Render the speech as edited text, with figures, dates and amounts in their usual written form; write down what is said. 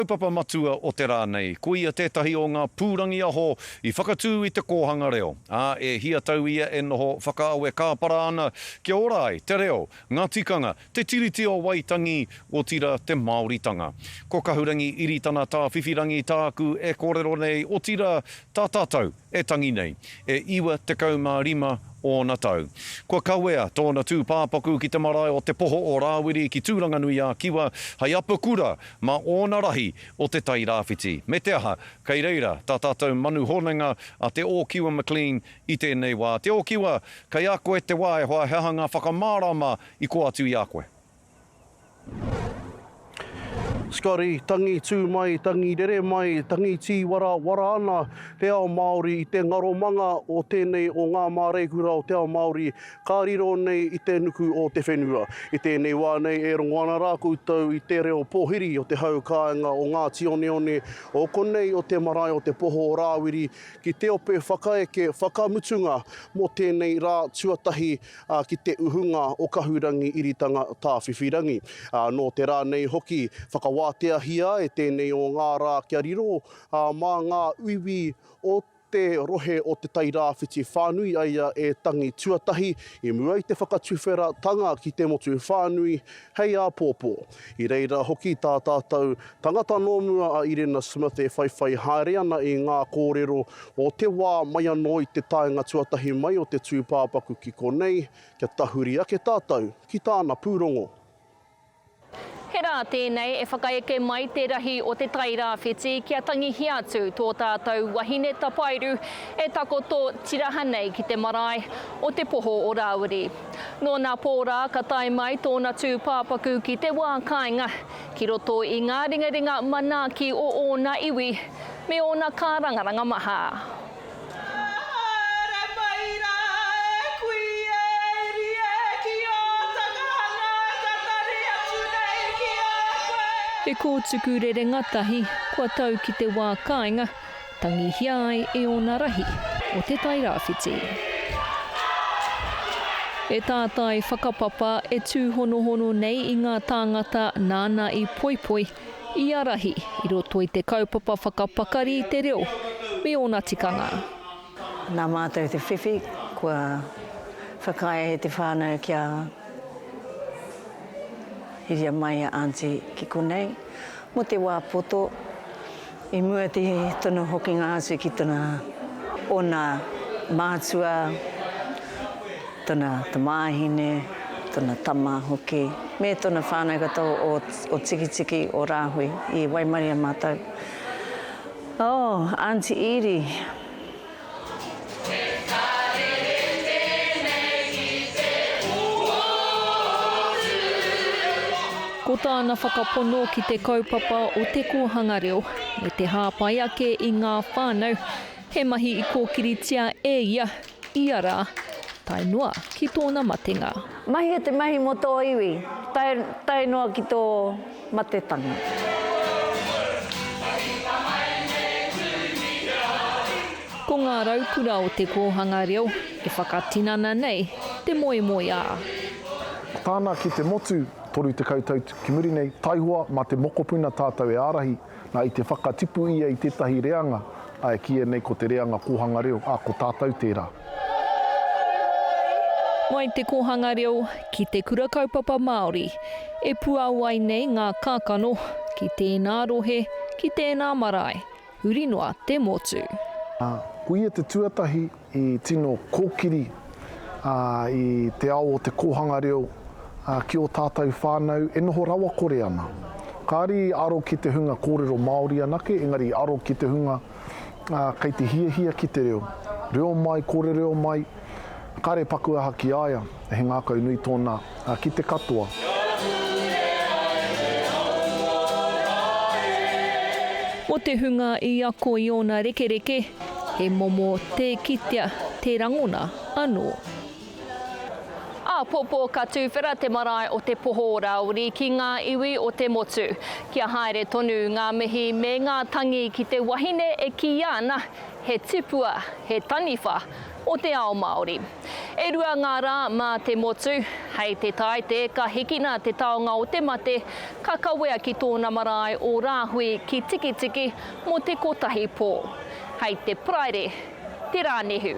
Kaupapa matua o te rā nei, ko ia tētahi o ngā pūrangiaho i whakatū i te kōhanga reo, ā, e hia tau ia e noho whakaawe kāpara ana kia ora ai te reo, ngā tikanga, te Tiriti o Waitangi, otirā te Māoritanga. Ko Kahurangi Iritana Tāwhiwhirangi tāku e kōrero nei, otirā tā tātou e tangi nei. E 95 ōna tau. Kua kawea tōna tūpāpaku ki te marae o Te Poho o Rāwiri ki Tūranganui-ā-Kiwa hei apakura mā ōna rahi o Te Tai Rāwhiti. Me te aha, kei reira tā tātou manu honenga a Te Ōkiwa McLean i tēnei wā. Te Ōkiwa, kei a koe te wā e hoa, he aha ngā whakamārama i kō atu i a koe? Scotty, Tangi tū mai, tangi rere mai, tangi tīwara wara ana te ao Māori i te ngaromanga o tēnei o ngā māreikura o te ao Māori ka riro nei i te nuku o te whenua. I tēnei wā nei e rongo ana rā koutou i te reo pōhiri o te hau kāinga o Ngāti Oneone o konei o te marae o Te Poho o Rāwiri ki te ope whakaeke whakamutunga mō tēnei rā tuatahi ā, ki te uhunga o Kahurangi Iritanga Tāwhiwhirangi. Ā, nō te rā nei hoki, whakawāteahia e tēnei o ngā rā kia riro, ā, mā ngā iwi o te rohe o Te Tai Rāwhiti whānui a ia e tangi tuatahi i mua i te whakatuwheratanga ki te motu whānui hei āpōpō. I reira hoki tā tātou tangata nō mua a Irena Smith e whaiwhai haere ana i ngā kōrero o te wā mai anō i te taenga tuatahi mai o te tūpāpaku ki konei, kia tahuri ake tātou ki tāna pūrongo. He rā tēnei e whakaeke mai te rahi o Te Tairāwhiti kia tangihia atu tō tātou wahine tapairu e takoto tiraha nei ki te marae o Te Poho o Rāwiri. Nō nā pō rā ka tae mai tōna tūpāpaku ki te wā kāinga, ki roto i ngā ringaringa manaaki o ōna iwi me ōna kārangaranga maha. Haere mai rā e kui e iri e ki ō takahanga tatari atu nei ki a koe. He kōtuku rerenga tahi kua tau ki te wā kāinga, tangihia ai e ōna rahi o Te Tairāwhiti. He tātai whakapapa e tūhonohono nei i ngā tāngata nāna i poipoi i ārahi i roto i te kaupapa whakapakari i te reo me ōna tikanga. Nā mātou te whiwhi, kua whakaae e te whānau kia hiria mai a Aunty ki konei mō te wā poto. I mua te tona hokinga atu ki tona ona mātua, tona tamāhine, tona tama hoki, me tona whānau katoa o, o Tikitiki, o Rāhui, i waimaria mātou. Oh, Aunty Edie. Ko tāna whakapono ki te kaupapa o te kōhanga reo me te hāpai ake i ngā whānau, he mahi i kōkiritia e ia ia rā, tae noa ki tōna matenga. Mahia te mahi mō tō iwi, tae, tae noa ki tō matetanga. Ko ngā raukura o te kōhanga reo e whakatinana nei te moemoeā. Ko tāna ki te motu, 30 tau ki muri nei, taihoa mā te mokopuna tātou e ārahi, nā i te whakatipu ia i tētahi reanga, ā, e kīia nei ko te reanga kōhanga reo, ā, ko tātou tērā. Mai te kōhanga reo ki te kura kaupapa Māori, e puāwai nei ngā kākano ki tēnā rohe, ki tēnā marae, huri noa te motu. Ko ia te tuatahi i tino kōkiri i te ao o te kōhanga reo ki ō tātou whānau e noho rawakore ana. Kāre i aro ki te hunga kōrero Māori anake, engari i aro ki te hunga kei te hiahia ki te reo. Reo mai, kōrereo mai, kāre paku aha ki a ia, he ngākau nui tōna ki te katoa. Mō te hunga i ako i ōna rekereke, he momo tē kitea, tē rangona anō. Āpōpō ka tūwhera te marae o Te Poho o Rāwiri ki ngā iwi o te motu. Kia haere tonu ngā mihi me ngā tangi ki te wahine e kīia ana. he tipua, he taniwha o te ao Māori. E rua ngā rā mā te motu, hei te Tāite ka hikina te taonga o te mate, ka kawea ki tōna marae o Rāhui ki Tikitiki mō te kotahi pō. Hei te Paraire, te rā nehu.